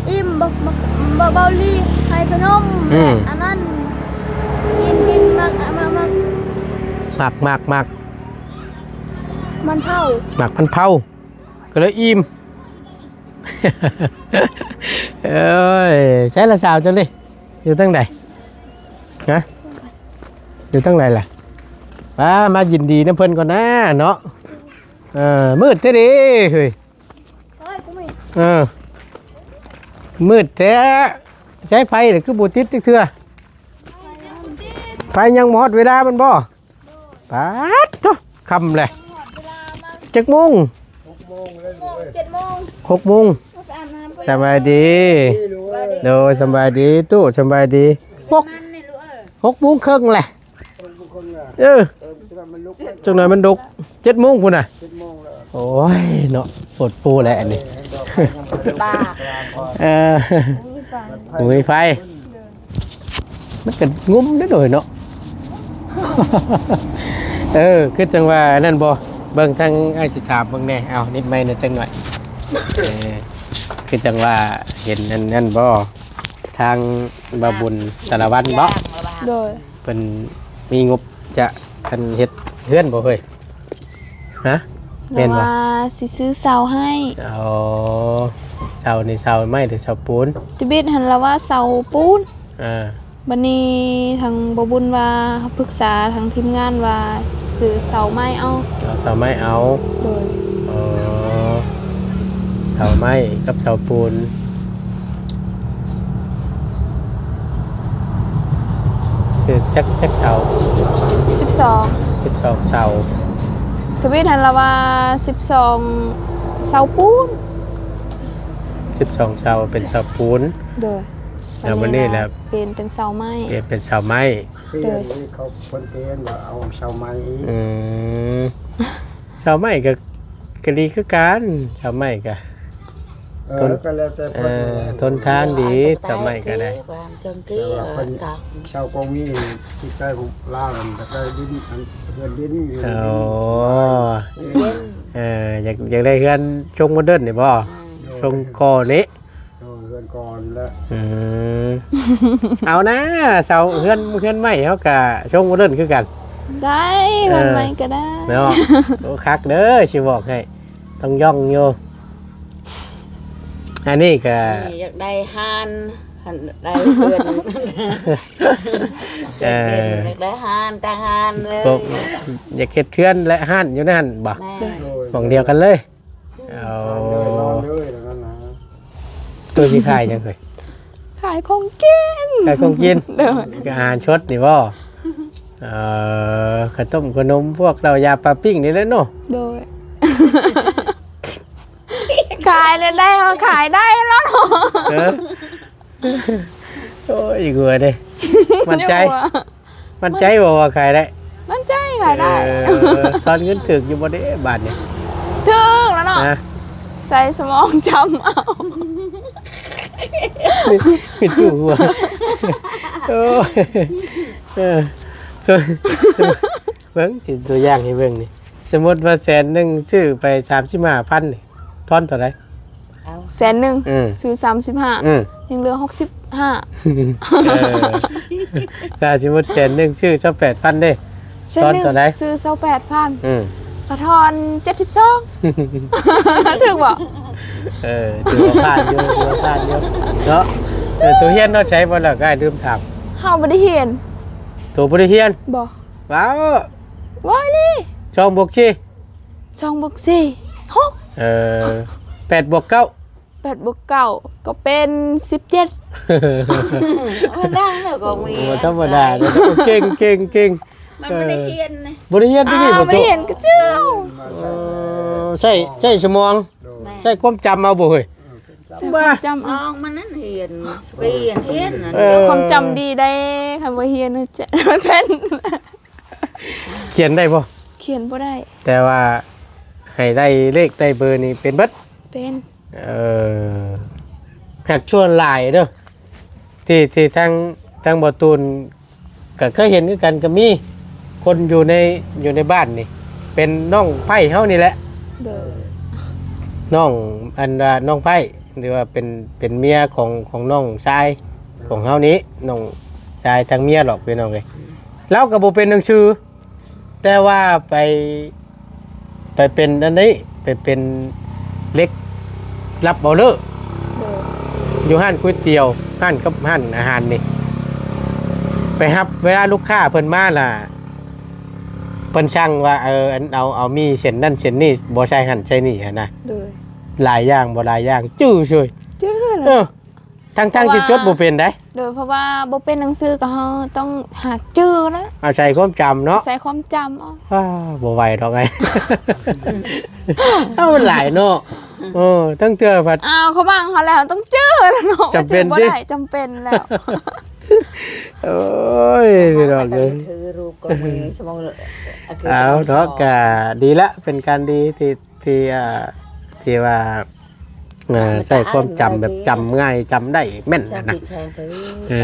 ອີ່ມ ບໍ່ ບໍ່ ບໍ່ ເບົາລີໃຫ້ຂະໜົມ ອືມ ອັນນັ້ນ ກິນ ກິນ ມັກ ມັກ ມັກ ມັກ ມັກ ມັກ ມັກ ມັນເຜົາ ມັກມັນເຜົາ ກໍເລີຍອີ່ມ. ເອີຍ ໃສລະສາວເຈົ້ານີ້? ຢູ່ທາງໃດ? ຮະ? ຢູ່ທາງໃດລະ? ປາ ມາຍິນດີນຳເພິ່ນກ່ອນນາເນາະ. ເອີ ມືດແທ້ເດເຮີ້ຍ. ເອີ ມືດແທ້. ໃສໄຟລະຄືບໍ່ຕິດຈັກເທື່ອ? ໄຟຍັງບໍ່ຮອດເວລາມັນບໍ່? ປາດໂທ້ ຄ່ຳແຫຼະ. ຈັກໂມງ? ຫົກໂມງ ເຈັດໂມງ ຫົກໂມງ. ສະບາຍດີ. ໂດຍ ສະບາຍດີຕູ້ ສະບາຍດີ. ຫົກ ຫົກໂມງເຄິ່ງແຫຼະ. ເອີ ຈັກໜ້ອຍມັນດຸກ ເຈັດໂມງພຸ້ນນະ. ໂອ້ຍເນາະ ໂພດໂພແຫຼະອັນນີ້. ເອີ ບໍ່ມີໄຟ ມັນກໍງຸ້ມເດ້ໂດຍເນາະ. ເອີ ຄືຈັ່ງວ່ານັ້ນບໍ່? ເບິ່ງທາງອ້າຍຊິຖາມເບິ່ງແດ່. ເອົາ ນິດໄມແດ່ຈັກໜ້ອຍ. ເອີ ຄືຈັ່ງວ່າເຫັນອັນນັ້ນບໍ່? ທາງບ່າວບຸນຕາລະວັນບໍ່? ໂດຍ ເພິ່ນມີງົບຈະ ອັນ ເຮັດເຮືອນບໍ່ເຮີ້ຍ? ຮະ? ແມ່ນບໍ່? ລາວວ່າຊິຊື້ເສົາໃຫ້. ອໍ ເສົານີ້ເສົາໄມ້ຫຼືເສົາປູນ? ທະບຽນຫັ້ນລາວວ່າເສົາປູນ. ອ່າ ບັດນີ້ທາງບ່າວບຸນວ່າປຶກສາທາງທີມງານວ່າຊື້ເສົາໄມ້ເອົາ. ເອົາເສົາໄມ້ເອົາ. ໂດຍ ອໍ ເສົາໄມ້ກັບເສົາປູນ. ຊື້ຈັກ ຈັກເສົາ? ສິບສອງ ສິບສອງເສົາ. ທະບຽນຫັ້ນລາວວ່າສິບສອງເສົາປູນ. ສິບສອງເສົາເປັນເສົາປູນ. ໂດຍ ແລ້ວບັດນີ້ລະປ່ຽນເປັນເສົາໄມ້. ປ່ຽນເປັນເສົາໄມ້. ປ່ຽນ ໂດຍ ນີ້ເຂົາເພິ່ນປ່ຽນວ່າເອົາເສົາໄມ້ອີກ. ອືມ ເສົາໄມ້ກໍ ກໍດີຄືກັນ ເສົາໄມ້ກໍ ເອີ ທົນ ກໍແລ້ວແຕ່ເພິ່ນ ເອີ ທົນທານດີ ເອີ ເສົາໄມ້ກໍໄດ້. ແຕ່ວ່າເພິ່ນ ເສົາກໍມີຈິດໃຈຂອງລາວນັ້ນ ຢາກໄດ້ດິນ ອັນ ເຮືອນດິນຢູ່. ອໍ ເອີ ຢາກ ຢາກໄດ້ເຮືອນຊົງໂມເດີນນີ້ບໍ່? ອືມ ຊົງກໍ່ນີ້. ໂດຍ ເຮືອນກ່ອນແຫຼະ. ອືມ ເອົານາ ເສົາເຮືອນ ເຮືອນໄມ້ເຮົາກະຊົງໂມເດີນຄືກັນ. ໄດ້ ເອີ ເຮືອນໄມ້ກໍໄດ້ເນາະ. ໂອ້ ຄັກເດີ ຊິບອກໃຫ້ ຕ້ອງຢ່ອງຢູ່. ອັນນີ້ກະ ນີ້ຢາກໄດ້ຮ້ານ ຫັ້ນໄດ້ເຮືອນ. ເອີ ຢາກໄດ້ຮ້ານ ຕັ້ງຮ້ານເລີຍ. ຢາກເຮັດເຮືອນ ແລະ ຮ້ານຢູ່ໃນຫັ້ນບໍ່? ແມ່ນ ໂດຍ ໝ່ອງດຽວກັນເລີຍ. ເອົາ ນອນເລີຍ ນອນເລີຍ ແລ້ວນັ້ນນະ. ໂຕຊິຂາຍຫຍັງເຮີ້ຍ? ຂາຍຂອງກິນ. ຂາຍຂອງກິນ? ໂດຍ ຄືອາຫານສົດນີ້ບໍ່? ເອີ ເຂົ້າຕົ້ມຂະໜົມ ພວກເຫຼົ້າຢາປາປີ້ງນີ້ແຫຼະເນາະ. ໂດຍ ຂາຍແນວໃດເຮົາຂາຍໄດ້ແລ້ວເນາະ. ເອີ ໂອ້ຍ ອີກຫົວເດ້ ໝັ້ນໃຈ ໝັ້ນໃຈບໍ່ວ່າຂາຍໄດ້? ໝັ້ນໃຈຂາຍໄດ້. ເອີ ທອນເງິນຖືກຢູ່ບໍ່ເດ້ບາດນີ້? ຖືກແລ້ວເນາະ. ຮະ? ໃຊ້ສະໝອງຈຳເອົາ. ມີ ມີຕູ້ຫົວ. ໂອ້ຍ ເອີ ເບິ່ງ ຕົວຢ່າງໃຫ້ເບິ່ງນີ້ ສົມມຸດວ່າແສນໜຶ່ງ ຊື້ໄປສາມສິບຫ້າພັນນີ້ ທອນເທົ່າໃດ? ເອົາ ແສນໜຶ່ງ ອືມ ຊື້ສາມສິບຫ້າ ອືມ ຍັງເຫຼືອຫົກສິບຫ້າ. ເອີ ຖ້າສົມມຸດແສນໜຶ່ງ ຊື້ຊາວແປດພັນເດ້ ແສນໜຶ່ງ ທອນເທົ່າໃດ? ຊື້ຊາວແປດພັນ ອືມ ກໍທອນເຈັດສິບສອງ. ຖືກບໍ່? ເອີ ຖືວ່າຜ່ານຢູ່ ຖືວ່າຜ່ານຢູ່ເນາະ. ເອີ ໂຕຮຽນຮອດໃສບໍ່ລະ? ອ້າຍລືມຖາມ. ເຮົາບໍ່ໄດ້ຮຽນ. ໂຕບໍ່ໄດ້ຮຽນ? ບໍ່. ວ້າວ ເວົ້າອີ່ຫຼີ. ສອງບວກສີ່ ສອງບວກສີ່ ຫົກ. ເອີ ແປດບວກເກົ້າ ແປດບວກເກົ້າ ກໍເປັນສິບເຈັດ. ມັນດັງແລ້ວກໍມີ ບໍ່ທຳມະດາເດ້. ເກັ່ງ ເກັ່ງ ເກັ່ງ. ມັນບໍ່ໄດ້ຮຽນນະ ບໍ່ໄດ້ຮຽນທີ່ນີ້ບໍ່? ບໍ່ໄດ້ຮຽນກະເຈົ້າ. ເອີ ໃຊ້ ໃຊ້ສະໝອງ ແມ່ນ ໃຊ້ຄວາມຈຳເອົາບໍ່ເຮີ້ຍ? ໃຊ້ຄວາມຈຳເອົາ. ນ້ອງມັນນັ້ນຮຽນ ໄປຮຽນ ຮຽນນັ້ນ. ເອີ ເຈົ້າຄວາມຈຳດີໄດ໋ ຄັນບໍ່ຮຽນ ຈະເປັນ ຂຽນໄດ້ບໍ່? ຂຽນບໍ່ໄດ້ ແຕ່ວ່າໃຫ້ໄດ້ເລກໄດ້ເບີນີ້ເປັນເບິດ? ເປັນ. ເອີ ຫາກສ່ວນຫຼາຍເດີ ທີ່ ທີ່ທາງ ທາງບໍ່ຕູນກໍເຄີຍເຫັນຄືກັນ ກໍມີ ຄົນຢູ່ໃນ ຢູ່ໃນບ້ານນີ້ ເປັນນ້ອງໃພ້ເຮົານີ້ແຫຼະ ໂດຍ ນ້ອງ ອັນວ່ານ້ອງໃພ້ ຫຼືວ່າເປັນ ເປັນເມຍຂອງ ຂອງນ້ອງຊາຍຂອງເຮົານີ້ ນ້ອງຊາຍທາງເມຍດອກ ພີ່ນ້ອງເອີຍ. ລາວກໍບໍ່ເປັນໜັງສື ແຕ່ວ່າໄປ ໄປເປັນອັນນີ້ ໄປເປັນເຫຼັກ ຮັບອອເດີ ໂດຍ ຢູ່ຮ້ານກ໋ວຍຕຽວ ຮ້ານກັບຮ້ານອາຫານນີ້ ໄປຮັບເວລາລູກຄ້າເພິ່ນມາລະ ເພິ່ນສັ່ງວ່າ ເອີ ອັນ ເອົາ ເອົາໝີ່ເສັ້ນນັ້ນເສັ້ນນີ້ ບໍ່ໃສ່ຫັ້ນໃສ່ນີ້ຫັ້ນນະ ໂດຍ ຫຼາຍຢ່າງບໍ່ຫຼາຍຢ່າງ ຈື່ເສີຍ ຈື່ເລີຍ ເອີ ທັງໆ ເພາະວ່າ ທີ່ຈົດບໍ່ເປັນໃດ ໂດຍ ເພາະວ່າບໍ່ເປັນໜັງສືກໍເຮົາຕ້ອງຫາຈື່ນະ ອາໄສຄວາມຈຳເນາະ ອາໄສຄວາມຈຳເອົາ ອ້າ ບໍ່ໄຫວດອກໄອ້ ເອົາມັນຫຼາຍເນາະ ເອີ ຕັ້ງເທື່ອພັດ ອ້າວ ເຂົາມາເຮົາແລ້ວຕ້ອງຈື່ແລ້ວເນາະ ຈຳເປັນຕິ ບໍ່ໄດ້ ຈຳເປັນແລ້ວ ໂອ້ຍ ພີ່ນ້ອງເອີຍ ຖືຮູບກໍມີຊົ່ວໂມງ ເອົາເນາະ ກະດີລະ ເປັນການດີທີ່ ທີ່ ອ່າ ທີ່ວ່າ ເອີ ໃຊ້ຄວາມຈຳແບບຈຳງ່າຍ ຈຳໄດ້ແມ່ນຫັ້ນນະ ເອີ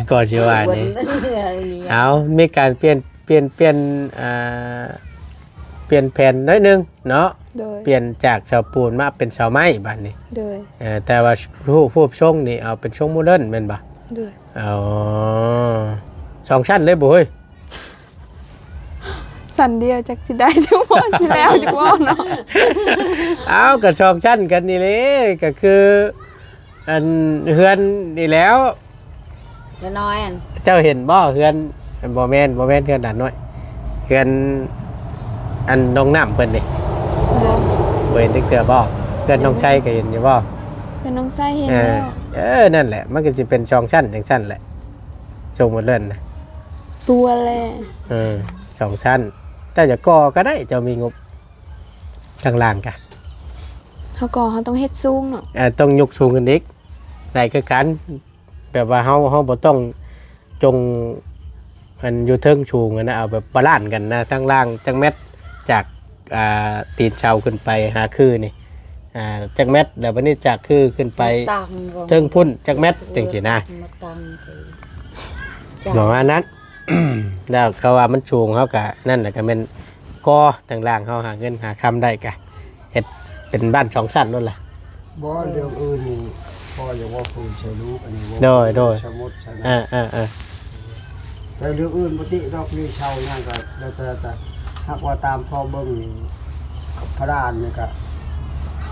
ກໍຊິວ່ານີ້ ເອົາ ມີການປ່ຽນ ປ່ຽນ ປ່ຽນ ອ່າ ປ່ຽນແຜນໜ້ອຍໜຶ່ງເນາະ ໂດຍ ປ່ຽນຈາກເສົາປູນມາເປັນເສົາໄມ້ບາດນີ້ ໂດຍ ເອີ ແຕ່ວ່າຮູບ ຮູບຊົງນີ້ເອົາເປັນຊົງໂມເດີນແມ່ນບໍ່? ໂດຍ ອໍ ສອງຊັ້ນເລີຍບໍ່ເຮີ້ຍ? ຊັ້ນດຽວຈັກຊິໄດ້ຈັກບໍ່ ຊິແລ້ວຈັກບໍ່ເນາະ ເອົາ ກໍສອງຊັ້ນກັນນີ້ເລີຍ ກໍຄື ອັນ ເຮືອນນີ້ແຫຼ້ວ ລະນ້ອຍອັນ ເຈົ້າເຫັນບໍ່ ເຮືອນ ບໍ່ແມ່ນ ບໍ່ແມ່ນເຮືອນຫຼານນ້ອຍ ເຮືອນ ອັນ ນ້ອງນ້ຳເພິ່ນນີ້ ບໍ່ ບໍ່ເຫັນຈັກເທື່ອບໍ່? ເຮືອນນ້ອງໄຊກໍເຫັນຢູ່ບໍ່? ເຮືອນນ້ອງໄຊເຫັນ ເອີ ແລ້ວ ເອີ ນັ້ນແຫຼະ ມັນກໍຊິເປັນສອງຊັ້ນຈັ່ງຊັ້ນແຫຼະ ຊົງໂມເດີນນະ ຕົວແລ ເອີ ສອງຊັ້ນ ເຈົ້າຈະກໍ່ກໍໄດ້ ເຈົ້າມີງົບ ຂ້າງລ່າງກະ ເຮົາກໍ່ ເຮົາຕ້ອງເຮັດສູງເນາະ ເອີ ຕ້ອງຍົກສູງຂຶ້ນອີກ ໄດ້ຄືກັນ ແບບວ່າເຮົາ ເຮົາບໍ່ຕ້ອງຈົງ ອັນຢູ່ເທິງສູງຫັ້ນນະ ເອົາແບບບາລານກັນນະ ທາງລ່າງຈັກແມັດ ຈາກ ອ່າ ຕີນເສົາຂຶ້ນໄປຫາຄືນີ້ ອ່າ ຈັກແມັດ ແລ້ວບັດນີ້ຈາກຄືຂຶ້ນໄປ ຕັ້ງ ເທິງພຸ້ນຈັກແມັດ ຈັ່ງຊີ້ນະ ມາຕັ້ງຄື ປະມານນັ້ນ ແລ້ວເຂົາວ່າມັນສູງ ເຮົາກະນັ້ນແຫຼະ ກະແມ່ນກໍ່ທາງລ່າງ ເຮົາຫາເງິນຫາຄຳໄດ້ກະເຮັດເປັນບ້ານສອງຊັ້ນໂລດລະ ບໍ່ ເລື່ອງອື່ນນີ້ ພໍ່ຢາກເວົ້າຄືນໃສ່ລູກ ອັນນີ້ເວົ້າ ໂດຍ ໂດຍ ສົມມຸດຊັ້ນນະ ເອີໆໆ ແຕ່ເລື່ອງອື່ນບໍ່ຕິດອກ ເລື່ອງເຊົ່າຫຍັງກໍແລ້ວແຕ່ ແຕ່ຫາກວ່າຕາມພໍ່ເບິ່ງນີ້ ພະດານນີ້ກໍ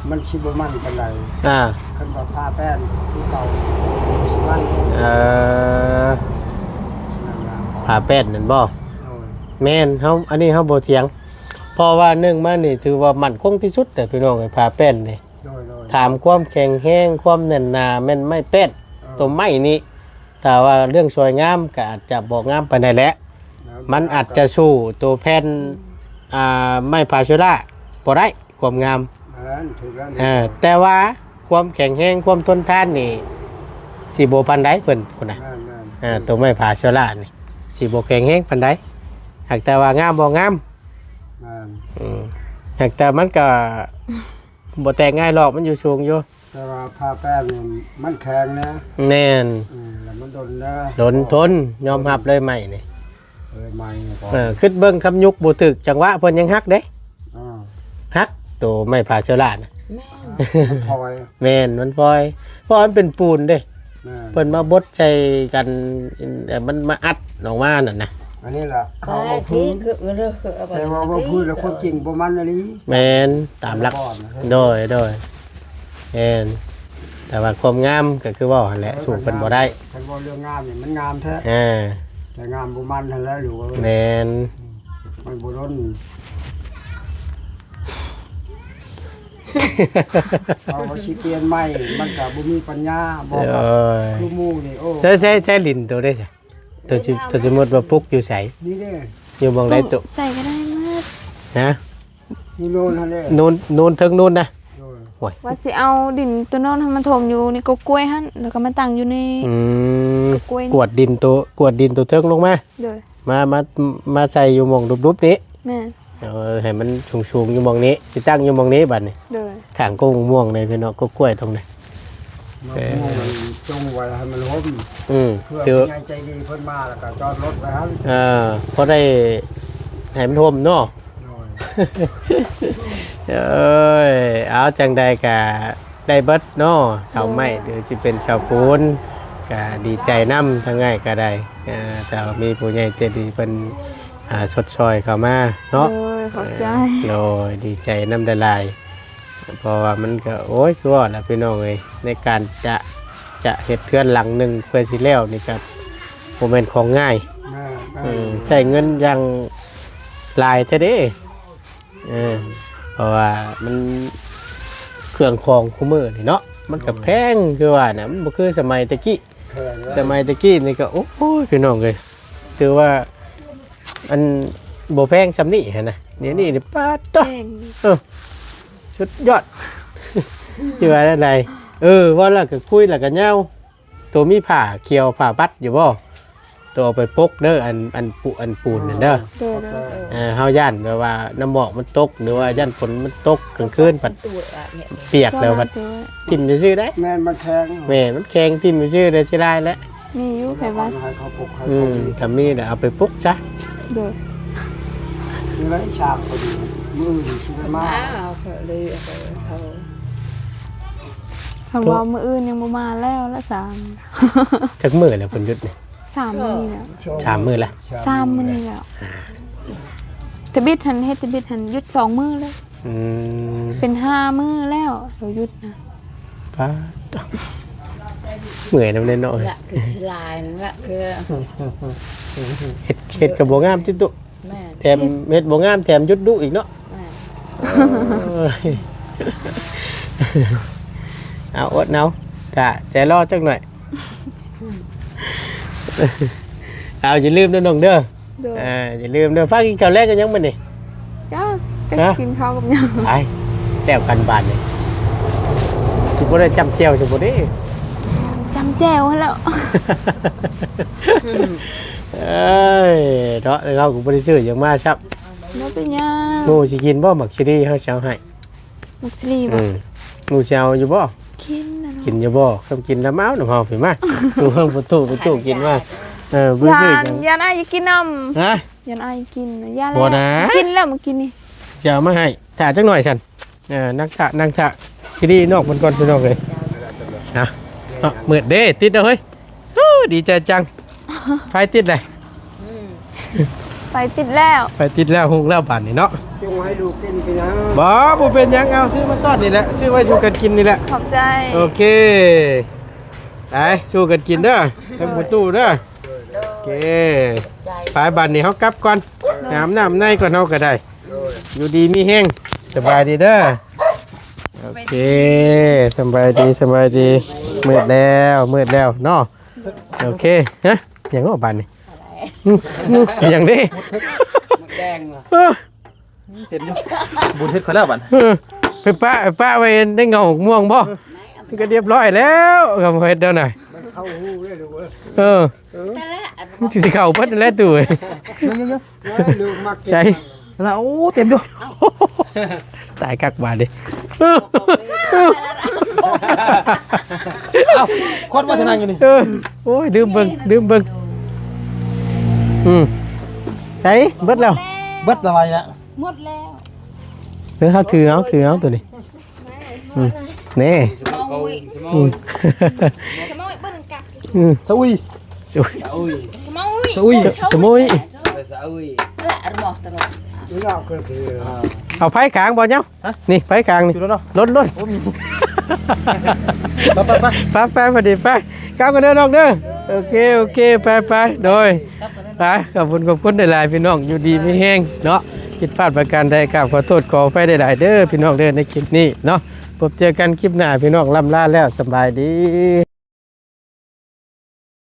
ມັນຊິບໍ່ໝັ້ນປານໃດ ອ່າ ຄັນວ່າຜ້າແປ້ນຄືເກົ່າ ມັນຊິໝັ້ນ ເອີ ຜ້າແປ້ນນັ້ນບໍ່? ໂດຍ ແມ່ນ ເຮົາ ອັນນີ້ເຮົາບໍ່ຖຽງ ເພາະວ່າໜຶ່ງມານີ້ຖືວ່າໝັ້ນຄົງທີ່ສຸດເດ້ພີ່ນ້ອງເອີຍ ຜ້າແປ້ນນີ້ ໂດຍໆ ຖາມຄວາມແຂງແຮງ ຄວາມແໜ້ນໜາ ແມ່ນໄມ້ແປ້ນ ເອີ ຕົວໄມ້ນີ້ ຖ້າວ່າເລື່ອງສວຍງາມກໍອາດຈະບໍ່ງາມປານໃດແຫຼະ ແລ້ວ ມັນອາດຈະສູ້ຕົວແຜ່ນ ອ່າ ໄມ້ພາໂຊລາບໍ່ໄດ້ ຄວາມງາມ ແມ່ນ ຖືກແລ້ວ ເອີ ແຕ່ວ່າຄວາມແຂງແຮງ ຄວາມທົນທານນີ້ ຊິບໍ່ປານໃດເພິ່ນພຸ້ນນະ ແມ່ນໆ ເອີ ຕົວໄມ້ພາໂຊລານີ້ ຊິບໍ່ແຂງແຮງປານໃດ ຫາກແຕ່ວ່າງາມບໍ່ງາມ ແມ່ນ ອືມ ຫາກແຕ່ມັນກໍບໍ່ແຕກງ່າຍດອກ ມັນຢູ່ສູງຢູ່ ແຕ່ວ່າຜ້າແປ້ນນີ້ມັນແຂງນະ ແມ່ນ ເອີ ແລ້ວມັນດົນນະ ດົນທົນ ຍອມຮັບເລີຍໄມ້ນີ້ ເອີ ໄມ້ນີ້ກໍ ເອີ ຄິດເບິ່ງຄຳຍຸກບໍ່ຖືກຈັງຫວະເພິ່ນຍັງຫັກເດ້ ອ່າ ຫັກໂຕໄມ້ພາເຊລານະ ແມ່ນ ມັນພອຍ ແມ່ນ ມັນພອຍ ເພາະມັນເປັນປູນເດ້ ແມ່ນ ເພິ່ນມາບົດໃສ່ກັນ ແລ້ວມັນມາອັດອອກມານັ້ນນະ ອັນນີ້ລະ ເຮົາວ່າພື້ນ ແຕ່ວ່າເວົ້າພື້ນແລ້ວຄວາມຈິງບໍ່ມັນອີ່ຫຼີ ແມ່ນ ຕາມຫຼັກ ໂດຍ ໂດຍ ແມ່ນ ແຕ່ວ່າຄວາມງາມກໍຄືເວົ້າຫັ້ນແຫຼະ ສູ້ເພິ່ນບໍ່ໄດ້ ຄັນເວົ້າເລື່ອງງາມນີ້ມັນງາມແທ້ ເອີ ແຕ່ງາມບໍ່ມັນຫັ້ນແຫຼະ ຫຼືວ່າ ແມ່ນ ມັນບໍ່ດົນ ເຮົາຊິປ່ຽນໃໝ່ ມັນກໍບໍ່ມີປັນຍາ ບໍ່ ໂດຍ ຄືໝູ່ນີ້ ໂອ້ ໃຊ້ ໃຊ້ ໃຊ້ດິນໂຕໃດຊະ? ໂຕຊິ ໂຕສົມມຸດວ່າປຸກຢູ່ໃສ? ນີ້ເດ້ ຢູ່ໝ່ອງໃດໂຕ? ໃສ່ກໍໄດ້ໝົດ ຮະ? ຢູ່ໂນນຫັ້ນເດ້ ໂນນ ໂນນເທິງໂນນນະ ໂດຍ ໂອ້ຍ ວ່າຊິເອົາດິນໂຕໂນນຫັ້ນມາຖົມຢູ່ໃນກົກກ້ວຍຫັ້ນ ແລ້ວກໍມາຕັ້ງຢູ່ໃນ ອືມ ກົກກ້ວຍນີ້ ກວດດິນໂຕ ກວດດິນໂຕເທິງລົງມາ ໂດຍ ມາ ມາ ມາໃສ່ຢູ່ໝ່ອງດຸບໆນີ້ ແມ່ນ ເອີ ໃຫ້ມັນສູງໆຢູ່ໝ່ອງນີ້ ຊິຕັ້ງຢູ່ໝ່ອງນີ້ບັດນີ້ ໂດຍ ຂ້າງກົກມ່ວງເລີຍພີ່ນ້ອງ ກົກກ້ວຍຕົງນີ້ ມະມ່ວງມັນຈົ່ງໄວ້ໃຫ້ມັນຮົ່ມ ອືມ ເພື່ອຜູ້ໃຫຍ່ໃຈດີເພິ່ນມາແລ້ວກໍຈອດລົດໄວ້ຫັ້ນ ເອີ ພໍໄດ້ ໃຫ້ມັນຮົ່ມເນາະ. ໂດຍ ເອີຍ ເອົາ ຈັ່ງໃດກະໄດ້ເບິດເນາະ ເສົາໄມ້ ໂດຍ ຫຼືຊິເປັນເສົາປູນ ກະດີໃຈນຳ ທາງອ້າຍກະໄດ້ ເອີ ຖ້າວ່າມີຜູ້ໃຫຍ່ໃຈດີເພິ່ນ ອ່າ ຊົດຊ່ອຍເຂົ້າມາເນາະ. ໂດຍ ຂອບໃຈ. ເອີ ໂດຍ ດີໃຈນຳຫຼາຍໆ ເພາະວ່າມັນກະ ໂອ້ຍ ຄືວ່າລະພີ່ນ້ອງເອີຍ ໃນການຈະ ຈະເຮັດເຮືອນຫຼັງໜຶ່ງເພື່ອຊິແລ້ວນີ້ກະບໍ່ແມ່ນຂອງງ່າຍ. ແມ່ນໆ ເອີ ໃຊ້ເງິນຢ່າງຫຼາຍແທ້ເດ້. ເອີ ເພາະວ່າມັນ ເຄື່ອງຂອງຄູ່ມື້ນີ້ເນາະ ມັນກະແພງ ຄືວ່ານະ ມັນບໍ່ຄືສະໄໝແຕ່ກີ້. ແພງແລ້ວ ສະໄໝແຕ່ກີ້ນີ້ກະ ໂອ້ຍ ພີ່ນ້ອງເອີຍ ຖືວ່າ ອັນ ບໍ່ແພງສ່ຳນີ້ຫັ້ນນະ ດຽວນີ້ນີ້ ປາດໂທ້ ແພງ ເອີ ສຸດຍອດ ຊິວ່າແນວໃດ. ເອີ ເວົ້າແລ້ວກະຄຸຍແລ້ວກະຍາວ ໂຕມີຜ້າຂຽວຜ້າບັດຢູ່ບໍ່? ໂຕເອົາໄປປົກເດີ ອັນ ອັນປູ ອັນປູນນັ້ນເດີ. ໂດຍ ໂດຍ ເອີ ເຮົາຢ້ານແບບວ່ານ້ຳໝອກມັນຕົກ ຫຼືວ່າຢ້ານຝົນມັນຕົກກາງຄືນ ພັດປຽກແລ້ວພັດຖິ້ມຊື່ໆໄດ໋. ແມ່ນ ມັນແຂງ ແມ່ນ ມັນແຂງ ຖິ້ມຊື່ໆໄດ໋ ເສຍດາຍແຫຼະ. ມີຢູ່ໃຜວ່າ ໃຫ້ເຂົາປົກໃຫ້ ອືມ ເຂົາ ຖ້າມີແລ້ວເອົາໄປປຸກຊະ. ໂດຍ ມີໄວ້ສາມຄົນ ມື້ອື່ນຊິໄດ້ມາ. ອ້າວ ເຂົາເລີຍເອົາໄປເອົາ ເຂົາເວົ້າມື້ອື່ນຍັງບໍ່ມາແລ້ວລະ ສາມ ຈັກມື້ແລ້ວເພິ່ນຢຸດນີ້? ສາມມື້ນີ້ແລ້ວ ສາມມື້ລະ ສາມມື້ນີ້ແລ້ວ. ທະບິດຫັ້ນ ເຮັດທະບິດຫັ້ນຢຸດສອງມື້ແລ້ວ. ອືມ ເປັນຫ້າມື້ແລ້ວ ເຮົາຢຸດນະ. ປາດ ເມື່ອຍນຳແນ່ເນາະ ລະຄືຫຼາຍລະຄື ເຮັດ ເຮັດກະບໍ່ງາມຕິຕຸ. ແມ່ນ ແຖມເຮັດບໍ່ງາມ ແຖມຢຸດດຸອີກເນາະ. ແມ່ນ ເອີຍ ເອົາ ອົດເອົາ ກະໃຈລໍຈັກໜ້ອຍ. ເອົາ ຢ່າລືມເດີນ້ອງເດີ. ໂດຍ ອ່າ ຢ່າລືມເດີ ພາກິນເຂົ້າແລງກັນຍັງມື້ນີ້? ເຈົ້າ ຈະ ຮະ? ກິນເຂົ້າກັບຫຍັງ? ໄປແລ້ວກັນບາດນີ້ ຊິບໍ່ໄດ້ຈ້ຳແຈ່ວຊິບໍ່ເດ້? ຈ້ຳແຈ່ວຫັ້ນແຫຼ້ວ. ເອີຍ ເນາະ ເຮົາກະບໍ່ໄດ້ຊື້ຫຍັງມາຊ້ຳ. ບໍ່ເປັນຫຍັງ ໝູ່ຊິກິນບໍ່ ໝາກຊີຣີເຮົາຊິເອົາໃຫ້. ໝາກຊີຣີບໍ່? ອືມ ໝູ່ຊິເອົາຢູ່ບໍ່? ກິນນະ ກິນຢູ່ບໍ່? ຄັນກິນລະມາເອົານຳເຮົາພີ້ມາ ສູ່ເຮົາປະຕູ ປະຕູກິນມາ. ເອີ ບໍ່ຊື້ຫຍັງ ຢ້ານອ້າຍກິນນຳ. ຮະ? ຢ້ານອ້າຍກິນ ຢ່າແລ້ວ ບໍ່ນະ ກິນແລ້ວມື້ກີ້ນີ້ ຈະເອົາມາໃຫ້. ຖ້າຈັກໜ້ອຍຊັ້ນ ເອີ ນັ່ງຖ້າ ນັ່ງຖ້າ ຊິດີນອກເພິ່ນກ່ອນພີ່ນ້ອງເອີຍ. ຮະ? ເອົາ ມືດເດ້ ຕິດແລ້ວເຮີ້ຍ. ໂອ້ ດີໃຈຈັງ ໄຟຕິດແລ້ວ. ອືມ ໄຟຕິດແລ້ວ ໄຟຕິດແລ້ວ ຮຸ່ງແລ້ວບາດນີ້ເນາະ. ຈົ່ງໃຫ້ລູກກິນຄືຫຍັງ? ບໍ່ ບໍ່ເປັນຫຍັງ ເອົາ ຊື້ມາຕ້ອນນີ້ແຫຼະ ຊື້ໄວ້ສູ່ກັນກິນນີ້ແຫຼະ. ຂອບໃຈ. ໂອເຄ ໄປສູ່ກັນກິນເດີ ທາງປະຕູເດີ. ໂອເຄ ໄປ ບາດນີ້ເຮົາກັບກ່ອນ ໂດຍ ອາບນ້ຳໃນກ່ອນເຮົາກະໄດ້. ໂດຍ ຢູ່ດີມີແຮງ ສະບາຍດີເດີ. ໂອເຄ ສະບາຍດີ ສະບາຍດີ. ມືດແລ້ວ ມືດແລ້ວເນາະ. ໂອເຄ ຮະ ຫຍັງເນາະບາດນີ້? ຫຍັງເດ້? ໝົດແດງ ເອີ ເຕັມຢູ່ ບຸນເຮັດຂ້ອຍແລ້ວບາດ. ເອີ ໄປປະ ໄປປະໄວ້ໃນເຫງົ້າໝວກມ່ວງບໍ່? ມັນກະລຽບຮ້ອຍແລ້ວ ກະເຮັດແນວໃດ. ມັນເຂົ້າຫູເລີຍລູກເອີຍ. ເອີ ເອີ ມັນຊິເຂົ້າເບິດຫັ້ນແຫຼະຕູ້ເອີຍ. ເອີ ລູກມັກເກັບ ໃສ? ລະ ໂອ້ ເຕັມຢູ່. ຕາຍຄັກບາດນີ້. ເອົ້າ ຄົນວ່າຈະນັ່ງຢູ່ນີ້. ເອີ ໂອ້ຍ ລືມເບິ່ງ ລືມເບິ່ງ. ອືມ ໃສ ເບິດແລ້ວ? ເບິດແລ້ວວ່ານີ້ລະ ໝົດແລ້ວ. ເອີ ເຮົາຖືເອົາ ຖືເອົາໂຕນີ້. ອືມ ນີ້ ສະເໝຸຍ ອືມ ສະເໝຸຍ ສະອຸຍ ສະອຸຍ ສະອຸຍ ສະເໝຸຍ ສະເໝຸຍ ສະເໝຸຍ. ເອົາໄຟກາງບໍ່ເຈົ້າ? ຮະ? ນີ້ໄຟກາງນີ້ ຈຸດແລ້ວເນາະ ລົດໆ. ໂອ້ ມີ ໄປໆໆ ໄປໆ ພໍດີໄປ ກັບກັນເດີນ້ອງເດີ. ໂອເຄ ໂອເຄ ໄປໆ ໂດຍ ໄປ ຂອບຄຸນ ຂອບຄຸນຫຼາຍໆ ພີ່ນ້ອງ ຢູ່ດີມີແຮງເນາະ. ຜິດພາດປະການໃດ ກາບຂໍໂທດຂໍອະໄພຫຼາຍໆເດີພີ່ນ້ອງເດີ ໃນຄລິບນີ້ເນາະ. ພົບເຈີກັນຄລິບໜ້າພີ່ນ້ອງ ລ່ຳລາແລ້ວ ສະບາຍດີ.